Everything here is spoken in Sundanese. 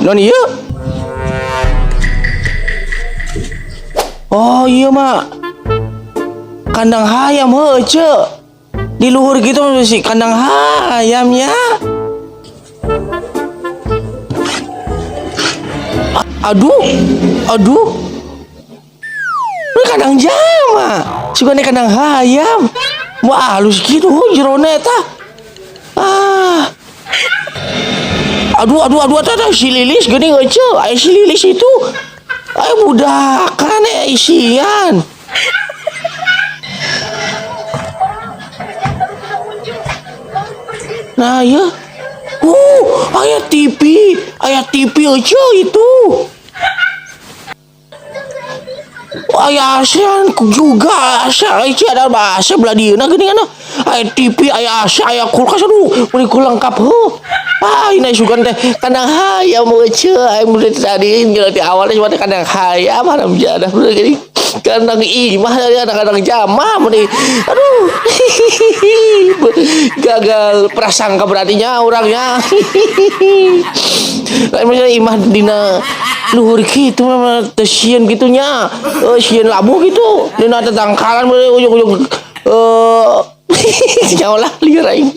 Non ieu? Oh iya mah kandang hayam heuh ce. Di luhur gitu mah sih kandang hayam ya. Aduh, aduh. Ini kandang jama. Sugane kandang hayam. Wah, halus gitu jerona eta. Ah. Aduh, aduh, aduh, aduh, aduh, si Lilis geuning euceu. Aya si Lilis itu. Aya budakan isian. Nah, ya. Aya TV, aya TV euceu itu. Aya ASEAN juga, AC AC ada bahasa belah dieuna geuning anu. Aya TV, aya AC, aya kulkas, aduh, meuni ku lengkap heuh. Ah, ini sugan teh kandang hayam euceu, aing mun tadi di awalnya cuma teh kandang hayam haram jadah bener geuning. Kandang imah ada kandang jama meuni. Aduh. Gagal prasangka berartinya orangnya. Lain misalnya imah dina luhur gitu mah teu sieun kitu nya. Sieun labuh gitu. Dina tetangkalan ujung-ujung nyawa lah lieur aing.